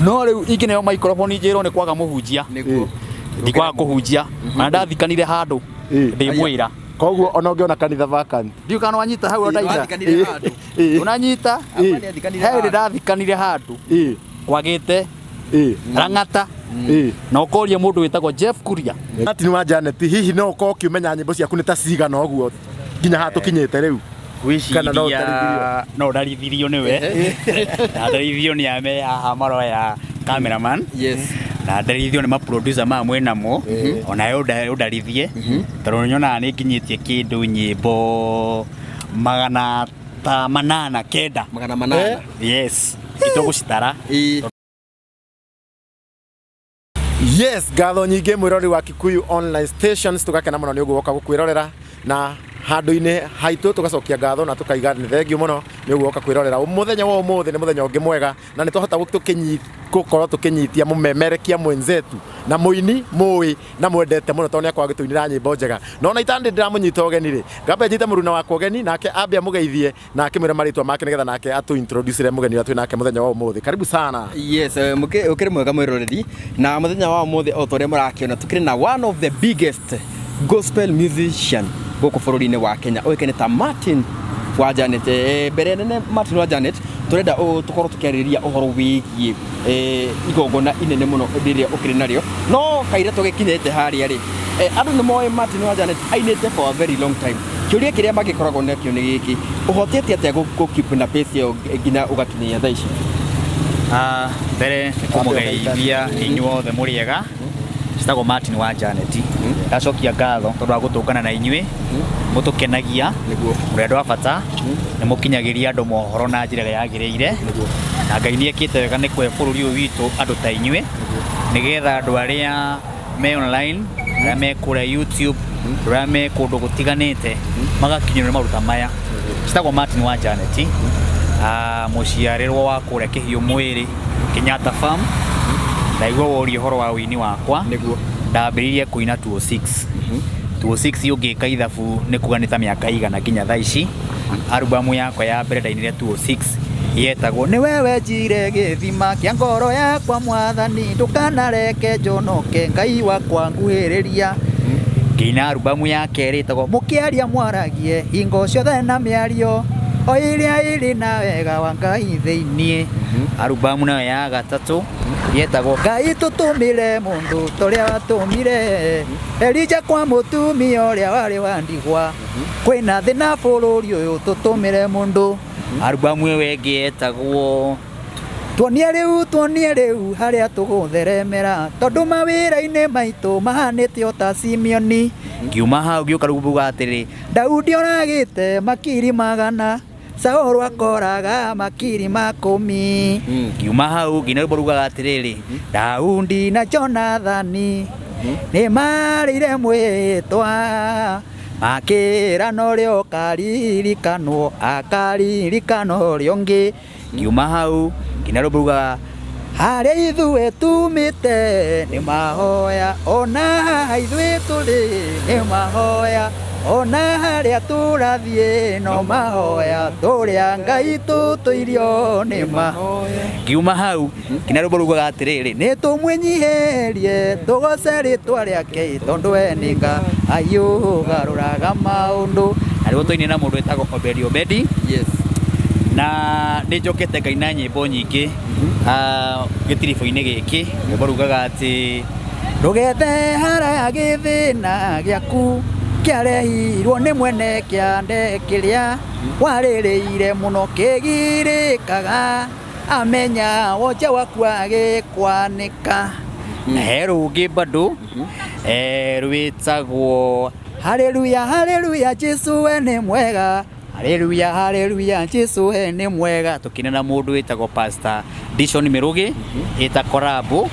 No rĩu ingĩneo microphone njĩrwo nĩ kwaga mũhunjia. Nĩguo. Ndikwaga kũhunjia. Na ndathikanire handũ ndĩ mwĩra. Koguo ona ũngĩona kanitha vacant. Ndiũ kana wanyita hau ũrĩa ndaina. Wathikanire handũ. Ũnanyita? Ĩ. Nĩathikanire He hĩndĩ handũ. ndathikanire handũ kwagĩte rang'ata Ĩ. na ũkoria mũndũ wĩtagwo Jeff Kuria. Martin wa Janet, hihi no ũkorwo ũkĩmenya nyĩmbo ciaku nĩ ta cigana ũguo nginya haha tũkinyĩte rĩu? Kana no Gwĩciria no ndarithirio nĩwe na ndarithirio nĩ ame haha maroya cameraman. Yes. Na ndarithio nĩ maproducer maya mwĩ namo, onawe ũndarithie tondũ nyonaga nĩ nginyĩtie kĩndũ nyĩmbo 809. 800. Yes, itũgũcitara. Ĩ. Yes, ngatho nyingĩ mwĩrori wa Kikuyu Online Stations, tũgakena mũno nĩ ũguo woka gũkwĩrorera na handũ-inĩ haitũ tũgacokia ngatho na tũkaiga nĩ thengiũ mũno nĩ ũguo woka kwĩrorera. Mũthenya wa ũmũthĩ nĩ mũthenya ũngĩ mwega na nĩ twahota gũkorwo tũkĩnyitia mũmemerekia mwenzetu na mũini mũĩ na mwendete mũno tondũ nĩ akoragwo agĩtũinĩra nyĩmbo njega. No ona itandĩ ndĩramũnyita ũgeni rĩ, ngamba njite mũruna wakwa ũgeni nake ambe amũgeithie na akĩmwĩra marĩtwa make nĩgetha nake atũ introduce mũgeni ũrĩa twĩ nake mũthenya wa ũmũthĩ. Karibu sana. Yes, ũkĩrĩ mwega mwĩroreri na mũthenya wa ũmũthĩ o ta ũrĩa mũrakĩona tũkĩrĩ na one of the biggest gospel musician gũkũ bũrũri-inĩ wa Kenya ũĩkaine ta Martin wa Janet. Mbere nene Martin wa Janet, tũrenda tũkorwo tũkĩarĩrĩria ũhoro wĩgiĩ igongona inene mũno rĩrĩa ũkĩrĩ narĩo, no kaira tũgĩkinyĩte harĩa rĩ, andũ nĩ moĩ Martin wa Janet ainĩte for a very long time. Kĩũria kĩrĩa mangĩkoragwo nakĩo nĩ gĩkĩ, ũhotete atĩa gũ keep na pace ĩyo nginya ũgakinyia thaa ici? Mbere nĩ kũmũgeithia inyuothe mũrĩ ega. Njĩtagwo Martin wa Janet. Ndacokia ngatho tondũ wa gũtũngana na inyuĩ, mũtũkenagia. Nĩguo. Mũrĩ andũ a bata, nĩ mũkinyagĩria andũ mohoro na njĩra ĩrĩa yagĩrĩire. Nĩguo. Na Ngai nĩ ekĩte wega nĩ kũhe bũrũri ũyũ witũ andũ ta inyuĩ, nĩgetha andũ arĩa me online, arĩa me kũrĩa YouTube, arĩa me kũndũ gũtiganĩte magakinyĩrwo nĩ maruta maya. Njĩtagwo Martin wa Janet, mũciarĩrwo wa kũrĩa Kĩhiũ Mwĩrĩ, Kenyatta Farm. Ndaigua woria ũhoro wa ũini wakwa. Nĩguo. Ndambĩrĩirie kũina 206. 206 ũngĩka ithabu nĩ kuga nĩ ta mĩaka igana nginya thaa ici. Albamu yakwa ya mbere ndainire 206 yetagwo nĩ wewe njire gĩthima kĩa ngoro yakwa mwathani, ndũkanareke njonoke Ngai wakwa nguhĩrĩria. Ngĩina albamu ya kerĩ ĩtagwo mũkĩaria mwaragie hingo ciothe na mĩario o ĩrĩa ĩrĩ na wega wa Ngai thĩiniĩ. Albamu nayo ya gatatũ yetagwo Ngai tũtũmĩre mũndũ torĩa watũmire Elija kwa mũtumia ũrĩa warĩ wa ndigwa, kwĩna thĩna bũrũri ũyũ tũtũmĩre mũndũ. Albamu ĩyo ĩngĩ yetagwo tuonie rĩu, tuonie rĩu harĩa tũgũtheremera, tondũ mawĩra-inĩ maitũ mahanĩte o ta Simeoni. Ngiuma hau ngĩũka rĩu mbuga atĩrĩ, Daudi oragĩte makiri 100, Saũlũ akoraga makiri 10. Ngiuma hau nginya rwĩmbo rugaga atĩrĩrĩ, Daudi na Jonathani nĩ marĩire mwĩtwa, makĩra no ũrĩa ũkaririkanwo akaririkana ũrĩa ũngĩ. Ngiuma hau nginya rwĩmbo rugaga harĩa ithuĩ tumĩte nĩ mahoya, ona haha ithuĩ tũrĩ nĩ mahoya, ona harĩa tũrathiĩ no mahoya, tũrĩa Ngai tũtũirio nĩ mahoya. Ngiuma hau nginya rwĩmbo rugaga atĩrĩrĩ, nĩ tũmwĩnyihĩrie tũgoce rĩtwa rĩake, tondũ we nĩ Ngai ũgarũraga maũndũ. Na rĩu tũinĩ na mũndũ wĩtagwo Obedi Obedi. Yes. Na nĩ njokete ngaina nyĩmbo nyingĩ gĩtiribũ-inĩ gĩkĩ. Rwĩmbo rugaga atĩ ndũgethe haraya gĩthĩna gĩaku kĩarehirwo nĩ mwene kĩande kĩrĩa warĩrĩire mũno kĩgirĩkaga, amenya wonje waku agĩkwanĩka. Na he rũngĩ bado rwĩtagwo haleluya haleluya Jesu we nĩ mwega, haleluya haleluya Jesu we nĩ mwega. Tũkĩina na mũndũ wĩtagwo Pastor Dishon Mĩrũgĩ ĩta korabo,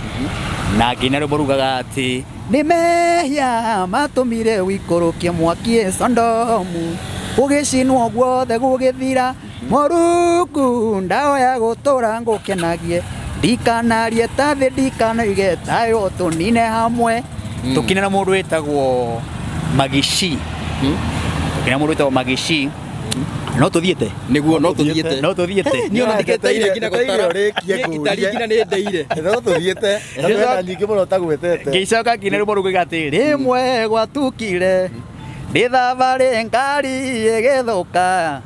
na ngĩina rwĩmbo rugaga atĩ nĩ mehia matũmire ũikũrũkie mwaki Sondomu, gũgĩcinwo guothe gũgĩthira, Mũrungu ndahoya gũtũra ngũkenagie, ndikanarie ta thĩ ndikanoige tayo tũnine hamwe. Tũkĩina na mũndũ wĩtagwo Magishi. Tũkĩina mũndũ wĩtagwo Magishi. No tũthiĩte. Nĩguo no tũthiĩte. No tũthiĩte. Niĩ ona ndiketeire nginya Ndeteire gũtara. ũrĩkie Niĩ ngũrie. itari nginya nĩ ndeire. No tũthiĩte na twĩna nyingĩ mũno ũtagwetete. Ngĩcoka ngĩina rwĩmbo rũgwĩka atĩ rĩmwe gwatukire ndĩ thabarĩ ngari ĩgĩthũka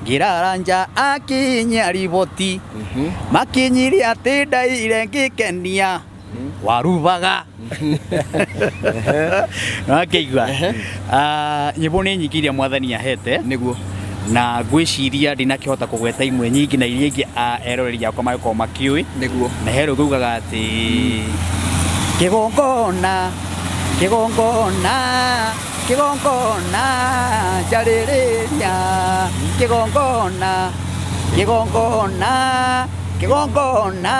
ngĩrara nja akinyia riboti makinyirie atĩ ndaire ngĩkenia warubaga nĩwakĩigua. Nyĩmbo nĩ nyingĩ iria mwathani ahete. Nĩguo. Na ngwĩciria ndinakĩhota kũgweta imwe nyingĩ na iria ingĩ eroreri akwa magĩkorwo makĩũĩ. Nĩguo. Na he rũgĩ ugaga atĩ kĩgongona kĩgongona kĩgongona njarĩrĩria kĩgongona kĩgongona kĩgongona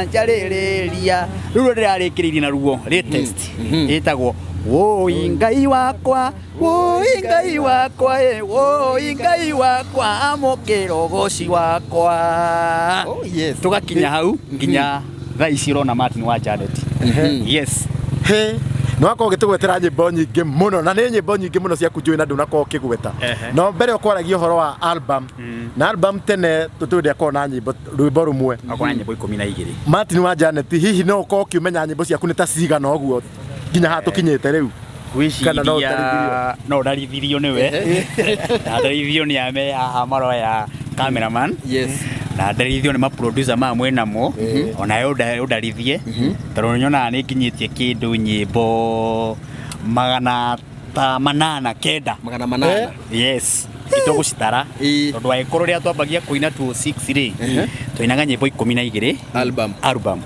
njarĩrĩria. Rĩu rĩrarĩkĩrĩirie na ruo latest ĩtagwo woi Ngai wakwa woi Ngai wakwa ĩ woi Ngai wakwa amũkĩra ũgoci wakwa. Oh, yes. Tũgakinya hau nginya thaa ici ũrona Martin wa Janet. Yes. He nĩ wakorwo ũgĩtũgwetera nyĩmbo nyingĩ mũno na nĩ nyĩmbo nyingĩ mũno ciaku njũĩ na ndũnakorwo ũkĩgweta. No mbere ũkwaragia ũhoro wa album na album tene tũtũĩ ndĩakorwo na nyĩmbo rwĩmbo rũmwe. Akorwo na nyĩmbo 12. Martin wa Janet, hihi no ũkorwo ũkĩmenya nyĩmbo ciaku nĩ ta cigana ũguo nginya haha tũkinyĩte rĩu? Kana no Gwĩciria no ndarithirio nĩwe na ndarithirio nĩ ame haha maroya cameraman. Yes. Na ndarithio nĩ maproducer maya mwĩ namo onawe ũndarithie tondũ nyonaga nĩ nginyĩtie kĩndũ nyĩmbo 809. 800. Yes. Itũgũcitara Ĩĩ. tondũ angĩkorwo rĩrĩa twambagia kũina 206 rĩ twainaga nyĩmbo 12 Album. Album.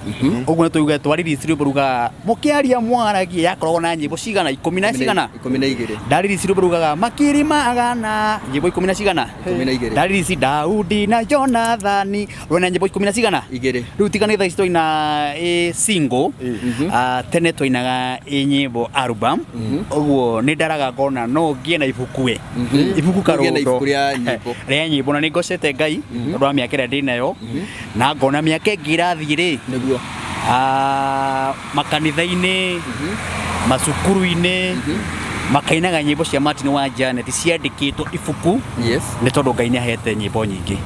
Ũguo nĩ tuge twa release rwĩmbo rugaga mũkĩaria mwaragie yakoragwo na nyĩmbo cigana ikũmi na cigana. 12. Ndaririci rwĩmbo rugaga makiri magana nyĩmbo ikũmi na cigana. 12. Ndaririci Daudi na Jonathani rwena nyĩmbo ikũmi na cigana. Igĩrĩ. Rĩu tiga nĩ thaa ici twaina ĩ single, tene twainaga ĩ nyĩmbo album. Ũguo nĩ ndaraga ngona no ngĩe na ibuku ĩ ibuku Ũgĩe na karũndo ibuku rĩa nyĩmbo. Rĩa nyĩmbo na nĩ ngocete Ngai tondũ wa mĩaka ĩrĩa ndĩnayo na ngona mĩaka ĩngĩ ĩrathiĩ rĩ. Nĩguo. Makanitha-inĩ macukuru-inĩ makainaga nyĩmbo cia Martin wa Janet ciandĩkĩtwo ibuku. Yes. Nĩ tondũ Ngai nĩ ahete nyĩmbo nyingĩ.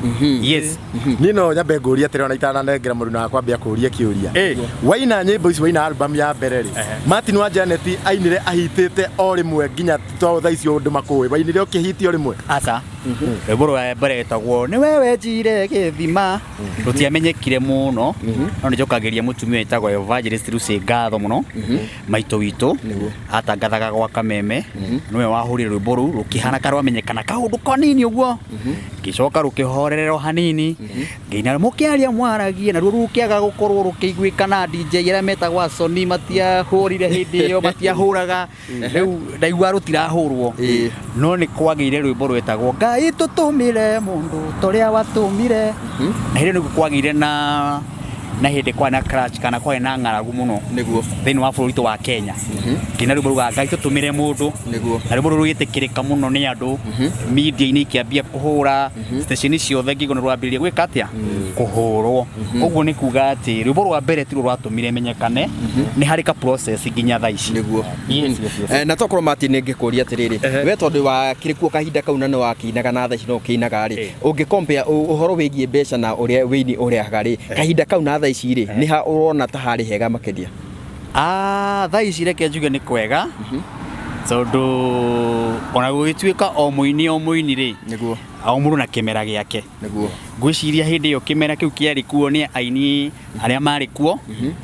Yes. Niĩ no nyambe ngũrie atĩrĩ ona itananengera mũruna wakwa ambia kũũria kĩũria. Waina nyĩmbo ici waina album ya mbere rĩ, Martin wa Janet ainire ahitĩte o rĩmwe nginya to thaa icio ũndũ makũĩ wainire ũkĩhitia o rĩmwe? Aca. Rwĩmbo rwa mbere ĩtagwo nĩ wewe njire gĩthima rũtiamenyekire mũno no nĩ njokagĩria mũtumia wĩtagwo Evangelist Lucy ngatho mũno maitũ witũ atangathaga gwa Kameme nĩwe wahũrire rwĩmbo rũu rũkĩhana ka rwamenyekana kaũndũ kanini ũguo ngĩcoka rũkĩhorererwo hanini ngĩina mũkĩaria mwaragie naruo rũkĩaga gũkorwo rũkĩiguĩkana. DJ arĩa metagwo Asoni matiahũrire hĩndĩ ĩyo matiahũraga rĩu ndaigua rũtirahũrwo no nĩ kwagĩire rwĩmbo rwetagwo Ngai tũtũmire mũndũ torĩa watũmire na hĩndĩ nĩguo kwagĩire na hĩndĩ kwarĩ na crash kana kwarĩ na ng'aragu mũno Nĩguo. thĩinĩ wa bũrũri witũ wa Kenya ngĩina rwĩmbo rugaga Ngai tũtũmĩre mũndũ Nĩguo. na rwĩmbo rũrũ rũgĩtĩkĩrĩka mũno nĩ andũ media-inĩ ikĩambia kũhũra station ciothe ngĩigua nĩ rwambĩrĩria gwĩka atĩa kũhũrwo. Ũguo nĩ kuga atĩ rwĩmbo rwa mbere tirwo rwatũmire menyekane nĩ harĩ ka process nginya thaa ici. Nĩguo. Yes, yes, yes. Na tokorwo Martin ngĩkũria atĩrĩrĩ we tondũ wakĩrĩ kuo kahinda kau na nĩ wakĩinaga na thaa ici no ũkĩinaga rĩ ũngĩ compare ũhoro wĩgiĩ mbeca na ũrĩa wĩini ũrehaga rĩ kahinda kau na thaa ici rĩ nĩ ha ũrona ta harĩ hega makĩria? Thaa ici reke njuge nĩ kwega tondũ ona gũgĩtuĩka o mũini o mũini rĩ Nĩguo. o mũndũ na kĩmera gĩake. Nĩguo. Ngwĩciria hĩndĩ ĩyo kĩmera kĩu kĩarĩ kuo nĩ aini arĩa marĩ kuo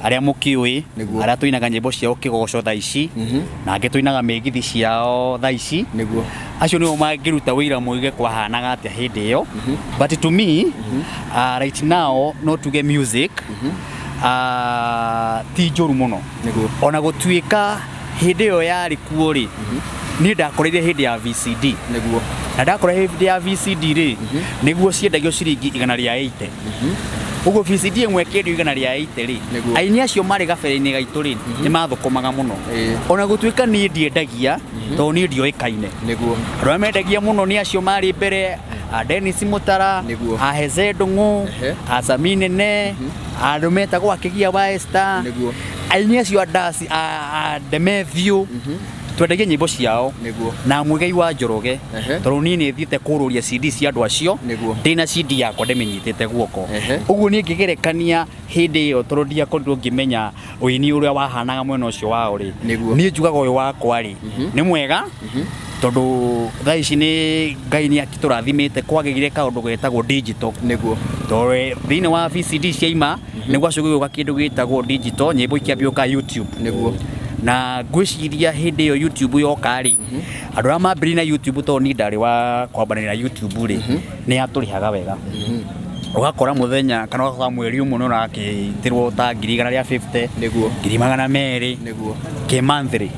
arĩa mũkĩũĩ Nĩguo. arĩa tũinaga nyĩmbo ciao kĩgoco thaa ici na angĩ tũinaga mĩgithi ciao thaa ici. Nĩguo. Acio nĩo mangĩruta wĩira moige kwahanaga atĩa hĩndĩ ĩyo. But to me right now no tuge music ti njũru mũno. Nĩguo. Ona gũtuĩka hĩndĩ ĩyo yarĩ kuo rĩ niĩ ndakoreire hĩndĩ ya VCD. Nĩguo. Na ndakora hĩndĩ ya VCD rĩ nĩguo ciendagio ciringi 180. Ũguo VCD ĩmwe ĩkĩendio 180 rĩ Nĩguo. aini acio marĩ gabere-inĩ gaitũ rĩ nĩ mathũkũmaga mũno. Ona gũtuĩka niĩ ndiendagia tondũ niĩ ndioĩkaine. Nĩguo. Andũ arĩa mendagia mũno nĩ acio marĩ mbere a Dennis Mũtara Nĩguo. a Heze Ndung'u a Sami Nene andũ metagwo Akĩgia wa Esther Nĩguo. aini acio a Dasi a Demethiũ Twendagia nyĩmbo ciao na Muigai wa Njoroge, tondũ niĩ nĩ thiĩte kũrũria CD cia andũ acio. Ndĩna CD yakwa ndĩmĩnyitĩte guoko. Ũguo niĩ ngĩgerekania hĩndĩ ĩyo, tondũ ndiakorirwo ngĩmenya ũini ũrĩa wahanaga mwena ũcio wao rĩ, niĩ njugaga ũyũ wakwa rĩ nĩ mwega, tondũ thaa ici nĩ Ngai nĩ akĩtũrathimĩte, kwagĩire kaũndũ getagwo digital. Tondũ thĩinĩ wa VCD ciaima, nĩ gwacoka gũka kĩndũ gĩtagwo digital, nyĩmbo ikĩambia gũka YouTube. Na ngwĩciria hĩndĩ ĩyo YouTube yoka rĩ, andũ arĩa mambĩrĩirie na YouTube, tondũ niĩ ndarĩ wa kwambanĩria na YouTube rĩ, nĩ yatũrĩhaga wega. Ũgakora mũthenya kana ũgakora mweri ũmwe nĩ ũrakĩitĩrwo ta 150,000, 200,000 kĩ monthly.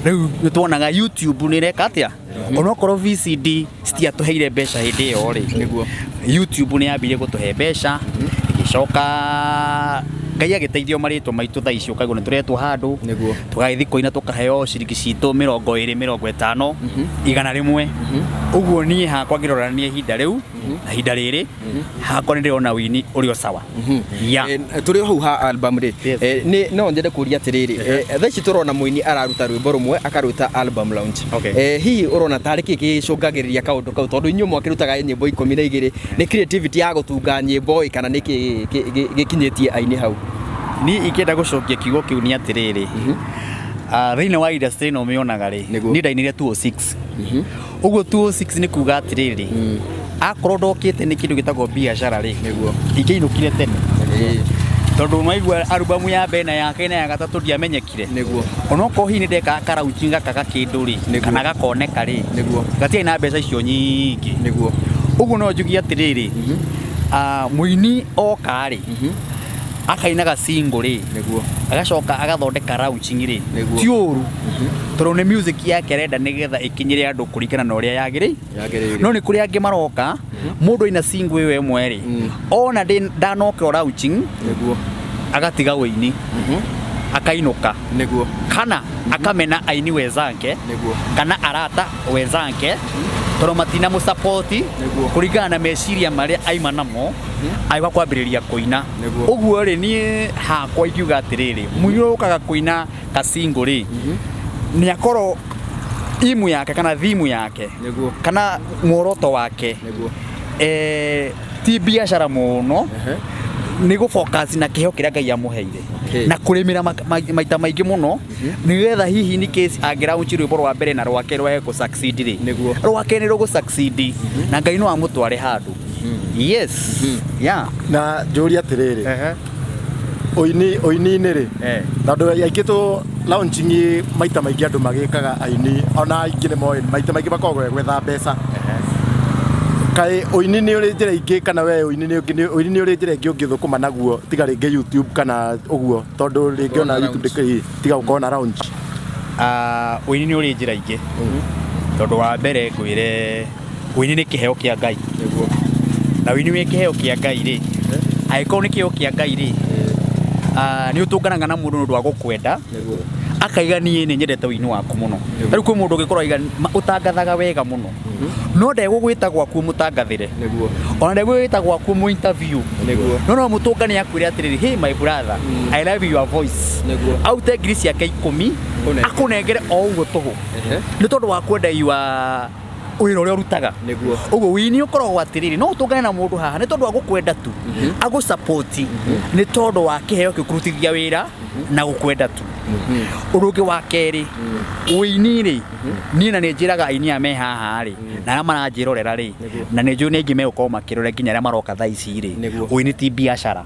Rĩu nĩ tuonaga YouTube nĩ ĩreka atĩa. Onokorwo VCD citiatũheire mbeca hĩndĩ ĩyo rĩ, YouTube nĩ yambirie gũtũhe mbeca, ĩgĩcoka Ngai agĩteithio marĩtwa maitũ, thaa ici ũkaigua nĩ tũretwo handũ, tũgagĩthiĩ kũina, tũkaheo ciringi citũ 20, 50, 100. Ũguo niĩ hakwa ngĩrora niĩ ihinda rĩu na ihinda rĩrĩ hakwa nĩ ndĩrona wini ũrĩ o sawa ya. Tũrĩ o hau ha album rĩ, Yes. Nĩ no nyende kũria atĩrĩrĩ, thaa ici tũrona mũini araruta rwĩmbo rũmwe akarwĩta album launch. Hihi ũrona tarĩ kĩ gĩcũngagĩrĩria kaũndũ kau, tondũ inyuĩ mwakĩrutaga nyĩmbo 12? Nĩ creativity ya gũtunga nyĩmbo ĩ, kana nĩ kĩ gĩkinyĩtie aini hau? Niĩ ingĩenda gũcokia kiugo kĩu nĩ atĩrĩrĩ, thĩinĩ wa industry ĩno mĩonaga rĩ, niĩ ndainire 206. Ũguo 206 nĩ kuga atĩrĩrĩ, akorwo ndokĩte nĩ kĩndũ gĩtagwo biacara rĩ, ingĩinũkire tene, tondũ nwaigua albamu ya mbere na ya kerĩ na ya gatatũ ndiamenyekire. Onokorwo hihi nĩ ndekaga karauchi gaka gakĩndũ rĩ, kana gakoneka rĩ, gatiarĩ na mbeca icio nyingĩ. Ũguo no njugie atĩrĩrĩ, mũini oka rĩ, akainaga single rĩ, agacoka agathondeka launching rĩ, ti ũru, tondũ nĩ music yake arenda nĩgetha ĩkinyĩre andũ kũringana na ũrĩa yagĩrĩire. Yagĩrĩire. No nĩ kũrĩ angĩ maroka, mũndũ aina single ĩyo ĩmwe rĩ, ona ndanoka launching, agatiga ũini, akainũka, kana akamena aini wenzake, kana arata wenzake, tondũ matina mũsapoti kũringana na meciria marĩa aima namo agĩũka kwambĩrĩria kũina. Ũguo rĩ, niĩ hakwa ingiuga atĩrĩrĩ, mũini ũrĩa ũkaga kũina kasingo rĩ, nĩ akorwo imu yake kana thimu yake kana muoroto wake ti biacara mũno, nĩ gũ focus na kĩheo kĩrĩa Ngai amũheire na kũrĩmĩra maita maingĩ mũno, nĩgetha hihi in case angĩraunchi rwĩmbo rwa mbere na rwake rwage gũ succeed rĩ, rwake nĩ rũgũ succeed na Ngai no amũtware handũ. Yes, yeah. Na njũrie atĩrĩrĩ, ũini ũini-inĩ rĩ, tondũ aingĩ tũ launching maita maingĩ andũ magĩkaga, aini ona aingĩ nĩ moĩ maita maingĩ makoragwo gwetha mbeca. Kaĩ ũini nĩ ũrĩ njĩra ingĩ, kana we ũini nĩ ũrĩ njĩra ĩngĩ ũngĩthũkũma naguo tiga rĩngĩ YouTube kana ũguo, tondũ rĩngĩ ona YouTube ndĩkĩrĩ tiga gũkorwo na launch? Ũini nĩ ũrĩ njĩra ingĩ, tondũ wa mbere ngwĩre, ũini nĩ kĩheo kĩa Ngai. Na ũini wĩ kĩheo kĩa Ngai rĩ, angĩkorwo nĩ kĩheo kĩa Ngai rĩ, nĩ ũtũnganaga na mũndũ nĩ ũndũ wa gũkwenda, akaiga niĩ nĩ nyendete ũini waku mũno. Rĩu kwĩ mũndũ ũngĩkorwo aiga ũtangathaga wega mũno, no ndegũgwĩta gwaku mũtangathĩre, ona ndegũgwĩta gwaku mũ interview, no mũtũngane akwĩre atĩrĩrĩ, "Hey my brother, I love your voice." Aute 10,000 akũnengere o ũguo tũhũ, nĩ tondũ wa kwenda your wĩra ũrĩa ũrutaga. Ũguo wini ũkoragwo atĩrĩrĩ, no ũtũngane na mũndũ haha nĩ tondũ wa gũkwenda tu, agũsapoti nĩ tondũ wa kĩheo kĩu, kũrutithia wĩra na gũkwenda tu. Ũndũ ũngĩ wa kerĩ, ũini rĩ, niĩ na nĩ njĩraga aini aya me haha rĩ, na arĩa maranjĩrorera rĩ, na nĩ njũĩ nĩ aingĩ megũkorwo makĩrora nginya arĩa maroka thaa ici rĩ, ũini ti biacara.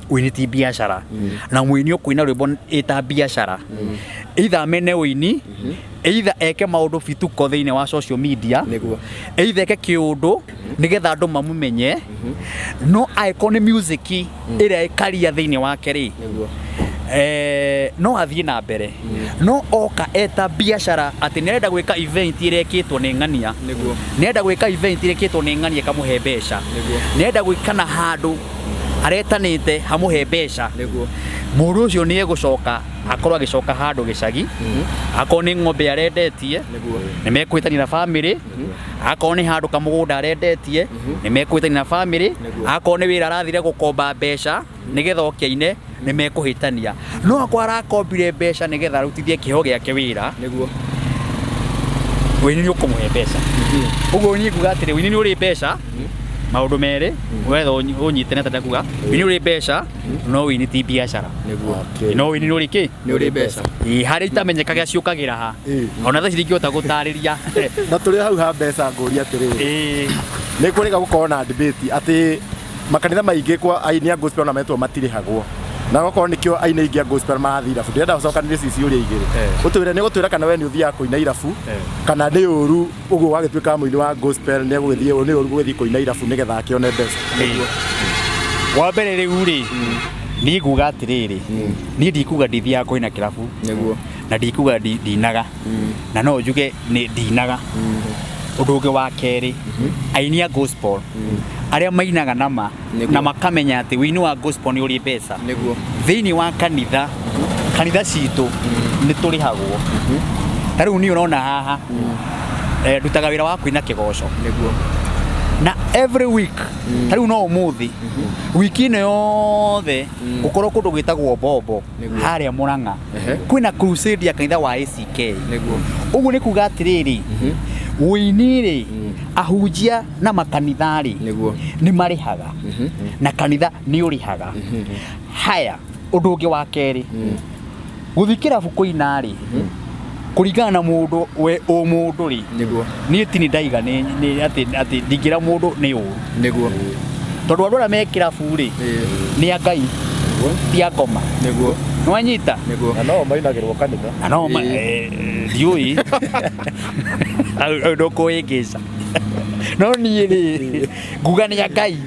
Ũini ti biacara, na mũini ũkũina rwĩmbo ĩta biacara, either amene ũini, either eke maũndũ bituko thĩinĩ wa social media, either eke kĩũndũ nĩgetha andũ mamũmenye. No angĩkorwo nĩ music ĩrĩa ĩkaria thĩinĩ wake rĩ, no athiĩ na mbere. No oka eta biacara atĩ nĩ arenda gwĩka event ĩrĩa ĩkĩtwo nĩ ng'ania, nĩ arenda gwĩka event ĩrĩa ĩkĩtwo nĩ ng'ania ĩkamũhe mbeca, nĩ arenda gwĩka na handũ aretanĩte hamũhe mbeca, mũndũ ũcio nĩ egũcoka akorwo agĩcoka handũ gĩcagi, akorwo nĩ ng'ombe arendetie, nĩ mekwĩtania na family, akorwo nĩ handũ kamũgũnda arendetie, nĩ mekwĩtania na family, akorwo nĩ wĩra arathire gũkomba mbeca. Nĩgetha oke aine nĩ mekũhĩtania, no akorwo arakombire mbeca nĩgetha arutithie kĩheo gĩake wĩra, Wĩini nĩ ũkũmũhe mbeca. Ũguo niĩ nguga atĩrĩ, wĩini nĩ ũrĩ mbeca maũndũ merĩ, wetha ũnyite nĩ atĩa kuga wĩini ũrĩ mbeca, no wĩini ti biacara. No wĩini nĩ ũrĩ kĩ? Nĩ ũrĩ mbeca. Ĩĩ, harĩa itamenyekaga ciũkagĩra ha? Ona thaa ici ndingĩhota gũtarĩria. Na tũrĩ hau ha mbeca, ngũria atĩrĩrĩ, nĩ kũrĩga gũkorwo na debate atĩ makanitha maingĩ kwa aini a gospel ona metwo matirĩhagwo, na okorwo nĩkĩo aini aingĩ a gospel marathiĩ irabu. Ndĩrenda ũcokanĩrie cici ũrĩa igĩrĩ, ũtwĩre, nĩ gũtwĩra kana we nĩ ũthiaga kũina irabu, kana nĩ ũru ũguo wagĩtuĩka mũini wa gospel nĩ egũgĩthiĩ, nĩ ũru gũgĩthiĩ kũina irabu nĩgetha akĩone mbeca? Wa mbere rĩu rĩ, niĩ nguga atĩrĩrĩ, niĩ ndikuga ndithiaga kũina kĩrabu, na ndikuga ndinaga, na no njuge nĩ ndinaga. Ũndũ ũngĩ wa kerĩ, aini a gospel arĩa mainaga nama na makamenya atĩ wĩini wa gospel nĩ ũrĩ mbeca thĩinĩ wa kanitha, kanitha citũ nĩ tũrĩhagwo. Ta rĩu niĩ ũrona haha, ndutaga wĩra wa kũina kĩgoco na every week, ta rĩu no ũmũthĩ, wiki ĩno yothe gũkorwo kũndũ gwĩtagwo Bombo, harĩa Mũrang'a, kwĩna crusade ya kanitha wa ACK. Ũguo nĩ kuga atĩrĩrĩ, wĩini rĩ, ahunjia na makanitha rĩ, nĩ marĩhaga, na kanitha nĩ ũrĩhaga. Haya, ũndũ ũngĩ wa kerĩ, gũthiĩ kĩrabu kũina rĩ, kũringana na mũndũ we ũ mũndũ rĩ, niĩ ti nĩ ndaiga nĩ atĩ ndingĩra mũndũ nĩ ũru, tondũ andũ arĩa me kĩrabu rĩ, nĩ a Ngai, ti a ngoma. Nĩwanyita? Nĩguo. Na no mainagĩrwo kanitha. Na no ndiũĩ hau hau ndũkũhĩngĩca, no niĩ rĩ, nguga nĩ a Ngai.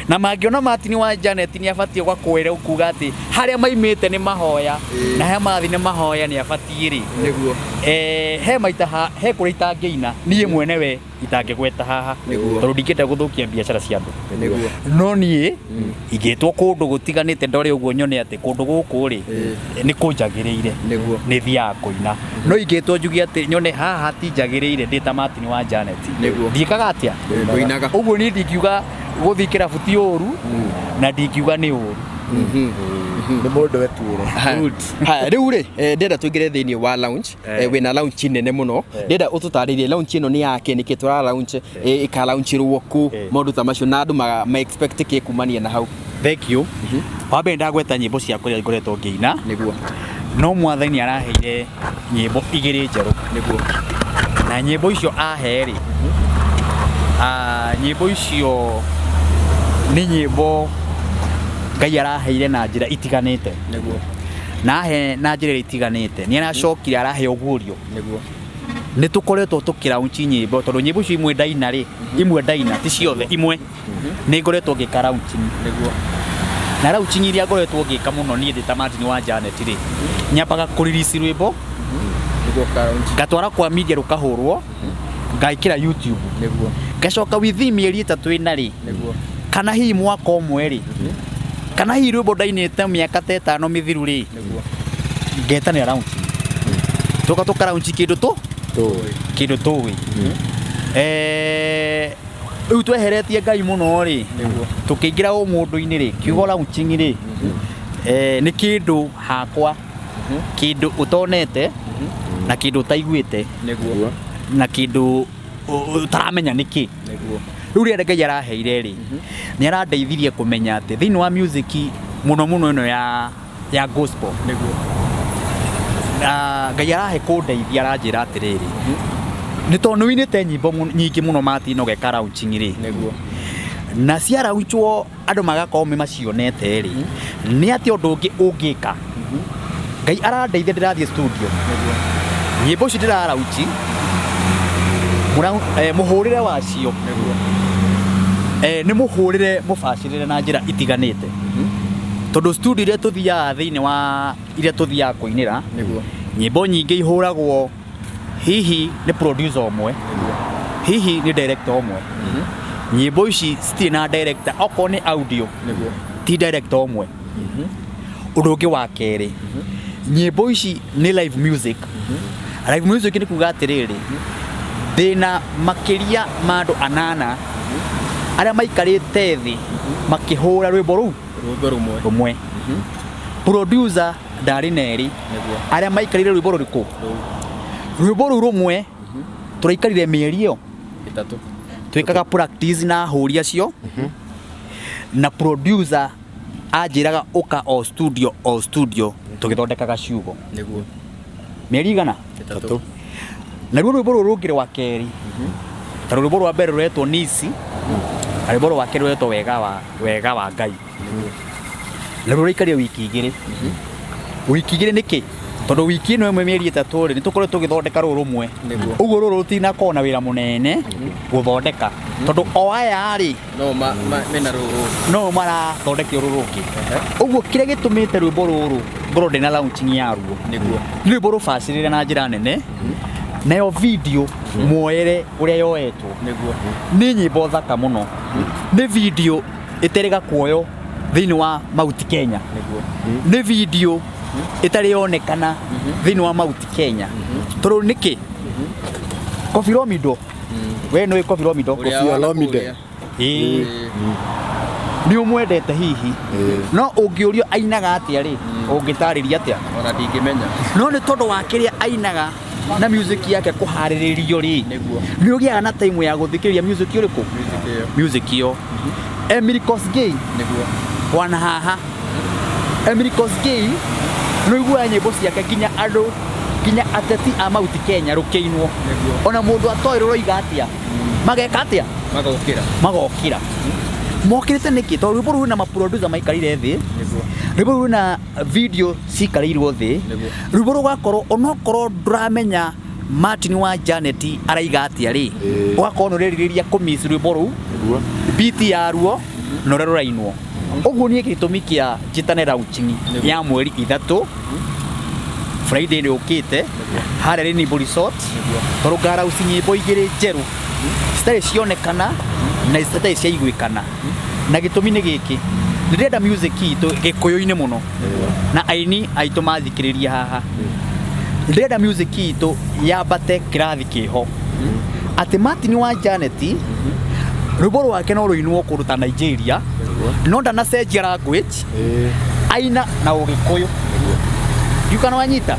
Na mangĩona Martin wa Janet nĩ abatiĩ gwakwĩra kuga atĩ harĩa maimĩte nĩ mahoya, na harĩa marathiĩ nĩ mahoya, nĩ abatiĩ rĩ. He maita ha, he kũrĩa itangĩina niĩ mwene we itangĩgweta haha, tondũ ndingĩenda gũthũkia biacara cia andũ. No niĩ ingĩtwo kũndũ gũtiganĩte, ndore ũguo nyone atĩ kũndũ gũkũ rĩ, nĩ kũnjagĩrĩire, nĩ thiaga kũina. No ingĩtwo njuge atĩ nyone haha hatinjagĩrĩire ndĩ ta Martin wa Janet, ndiĩkaga atĩa? Ndũinaga. Ũguo niĩ ndingiuga gũthiĩ kĩrabu ti ũru, na ndingiuga nĩ ũru. Nĩ mũndũ etuĩre. Haya, rĩu rĩ, ndĩrenda tũingĩre thĩinĩ wa lounge. Wĩna lounge nene mũno. Ndĩrenda ũtũtarĩrie lounge ĩno nĩ yake nĩkĩ tũra launch, ĩka-launchĩrwo kũ, maũndũ ta macio, na andũ ma expect kĩ kumania na hau? Thank you. Wa mbere, ndagweta nyĩmbo ciakwa iria ngoretwo ngĩina, no Mwathani araheire nyĩmbo igĩrĩ njerũ, na nyĩmbo icio ahe rĩ, nyĩmbo icio nĩ nyĩmbo Ngai araheire na njĩra itiganĩte, na ahe na njĩra ĩrĩa itiganĩte nĩ aracokire arahe ũguũrio. Nĩ tũkoretwo tũkĩraunchi nyĩmbo, tondũ nyĩmbo icio imwe ndaina rĩ, imwe ndaina, ti ciothe, imwe nĩ ngoretwo ngĩka launching. Na launching iria ngoretwo ngĩka mũno niĩ ndĩ ta Martin wa Janet rĩ, nyambaga kũ-release rwĩmbo, Nĩguo ka-launch. Ngatwara kwa media rũkahũrwo, ngaĩkĩra YouTube, ngacoka within mĩeri 3 ĩna rĩ, kana hihi mwaka ũmwe rĩ, kana hihi rwĩmbo ndainĩte mĩaka ta 5 mĩthiru rĩ, ngetanĩra launching, tũka tũkaraunchi kĩndũ tũ kĩndũ tũĩ. Rĩu tweheretie Ngai mũno rĩ, tũkĩingĩra ũmũndũ-inĩ rĩ, kiugo launching rĩ, nĩ kĩndũ hakwa, kĩndũ ũtonete na kĩndũ ũtaiguĩte na kĩndũ ũtaramenya nĩ kĩ. Rĩu rĩrĩa Ngai araheire rĩ, nĩ arandeithirie kũmenya atĩ thĩinĩ wa music, mũno mũno ĩno ya gospel, na Ngai arahe kũndeithia, aranjĩra atĩrĩrĩ, nĩ tondũ nĩ ũinĩte nyĩmbo nyingĩ mũno Martin, ũgeka launching rĩ, na ciaraunchwo andũ magakorwo nĩ macionete rĩ, nĩ atĩ ũndũ ũngĩ ũngĩka Ngai arandeithia, ndĩrathiĩ studio, nyĩmbo icio ndĩraraunchi, mũhũrĩre wacio, nĩ mũhũrĩre mũbacĩrĩre na njĩra itiganĩte, tondũ studio iria tũthiaga thĩinĩ wa iria tũthiaga kũinĩra, nyĩmbo nyingĩ ihũragwo hihi nĩ producer ũmwe, hihi nĩ director ũmwe. Nyĩmbo ici citirĩ na director, okorwo nĩ audio, ti director ũmwe. Ũndũ ũngĩ wa kerĩ, nyĩmbo ici nĩ live music. Live music nĩ kuga atĩrĩrĩ, ndĩna makĩria ma andũ anana. Arĩa maikarĩte thĩ makĩhũra rwĩmbo rũu Rwĩmbo rũmwe. Rũmwe. Producer ndarĩ na erĩ. Nĩguo. Arĩa maikarĩire rwĩmbo rũrĩkũ? Rũu. Rwĩmbo rũu rũmwe tũraikarire mĩeri ĩyo 3. Twĩkaga practice na ahũri acio, na producer anjĩraga ũka o studio, o studio, tũgĩthondekaga ciugo. Nĩguo. Mĩeri igana? 3. Naruo rwĩmbo rũrũ rũngĩ rwa kerĩ, ta rwĩmbo rwa mbere rũretwo Nisi, na rwĩmbo rwa kerĩ rũretwo Wega wa Ngai, naruo rũraikarire wiki 2. Wiki 2 nĩkĩ? Tondũ wiki ĩno ĩmwe mĩeri 3 rĩ, nĩ tũkoretwo tũgĩthondeka rũrũ rũmwe. Ũguo rũrũ rũtinakorwo na wĩra mũnene gũthondeka, tondũ o aya rĩ No ma mena rũrũ. No marathondeka rũrũ rũngĩ. Ũguo kĩrĩa gĩtũmĩte rwĩmbo rũrũ ngorwo ndĩna launching yaruo, nĩ rwĩmbo rũbacĩrĩre na njĩra nene, nayo video muoere ũrĩa yoetwo. Nĩ nyĩmbo thaka mũno, nĩ video ĩterĩga kuoywo thĩinĩ wa Mount Kenya. Nĩ video ĩtarĩ yonekana thĩinĩ wa Mount Kenya. Tondũ nĩkĩ? Koffi Olomide, we nĩ Koffi Olomide? Ũrĩa Koffi wa Olomide. kũrĩa. Ĩĩ. Nĩ ũmwendete hihi, no ũngĩũrio ainaga atĩa rĩ, ũngĩtarĩria atĩa? Ona ndingĩmenya. No nĩ tondũ wa kĩrĩa ainaga na music yake kũharĩrĩrio rĩ, nĩ ũgĩaga na time ya gũthikĩrĩria music ũrĩkũ? Music ĩyo. Music ĩyo. Emily Kosgei. Wana haha Emily Kosgei, nĩ ũiguaga nyĩmbo ciake nginya andũ, nginya ateti a Mount Kenya rũkĩinwo. Ona mũndũ atoĩ rũroiga atĩa, mageka atĩa? Magokĩra. Magokĩra. Mokĩrĩte nĩkĩ? Tondũ rwĩmbo rũu na maproducer maikarire thĩ. Rwĩmbo rũu na video cikarĩirwo thĩ. Rwĩmbo rũgakorwo onokorwo ndũramenya Martin wa Janet araiga atĩa rĩ, ũgakorwo nĩ ũrerirĩria kũmiss rwĩmbo rũu, beat yaruo na ũrĩa rũrainwo. Ũguo niĩ gĩtũmi kĩa njĩtane launching ya mweri 3, Friday nĩ ũkĩte, harĩa Rainbow Resort, tondũ ngarauci nyĩmbo igĩrĩ njerũ citarĩ cionekana na citarĩ ciaiguĩkana. Na gĩtũmi nĩ gĩkĩ: nĩ ndĩrenda music itũ gĩkũyũ-inĩ mũno, na aini aitũ mathikĩrĩria haha, ndĩrenda music itũ yambate kĩrathi kĩho, atĩ Martin wa Janet rwĩmbo rwake no rũinwo kũndũ ta Nigeria, no ndanacenjia language, aina na ũgĩkũyũ. Ndiũkana wanyita?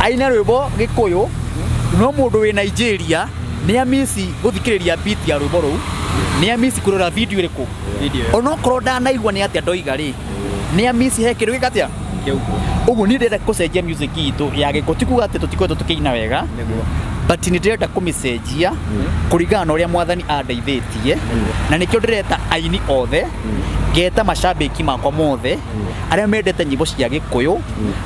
Aina rwĩmbo gĩkũyũ, no mũndũ wĩ Nigeria nĩ amisi gũthikĩrĩria beat ya rwĩmbo rũu, nĩ amisi kũrora video ĩrĩkũ. Video ĩyo. Onokorwo ndanaigua nĩ atĩa ndoiga rĩ, nĩ amisi he kĩndũ gĩka atĩa. Kĩu. Ũguo niĩ ndĩrenda gũcenjia music itũ ya gĩkũ. Ti kuga atĩ tũtikoretwo tũkĩina wega, but nĩ ndĩrenda kũmĩcenjia kũringana na ũrĩa mwathani andeithĩtie. Na nĩkĩo ndĩreta aini othe, ngeta macambĩki makwa mothe arĩa mendete nyĩmbo cia gĩkũyũ,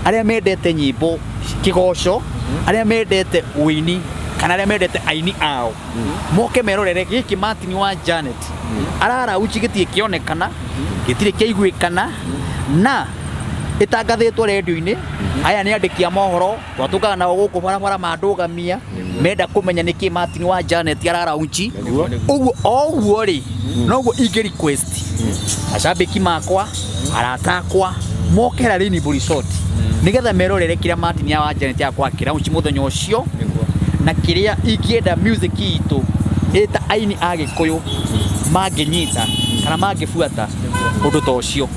arĩa mendete nyĩmbo kĩgoco, arĩa mendete ũini, kana arĩa mendete aini ao, moke merorere gĩkĩ Martin wa Janet ararauchi. Gĩtirĩ kĩonekana, gĩtirĩ kĩaiguĩkana na ĩtangathĩtwo rendio-inĩ. Aya nĩ andĩki a mohoro twatũngana nao gũkũ barabara, mandũgamia menda kũmenya nĩkĩ Martin wa Janet araraunchi. Ũguo o ũguo rĩ, noguo ingĩ request macambĩki makwa, arata akwa, moke harĩa Rainbow Resort nĩgetha merorere kĩrĩa Martin wa Janet yakwa akĩraunchi mũthenya ũcio, na kĩrĩa ingĩenda music itũ ĩta aini a gĩkũyũ mangĩnyita kana mangĩbuata ũndũ ta ũcio.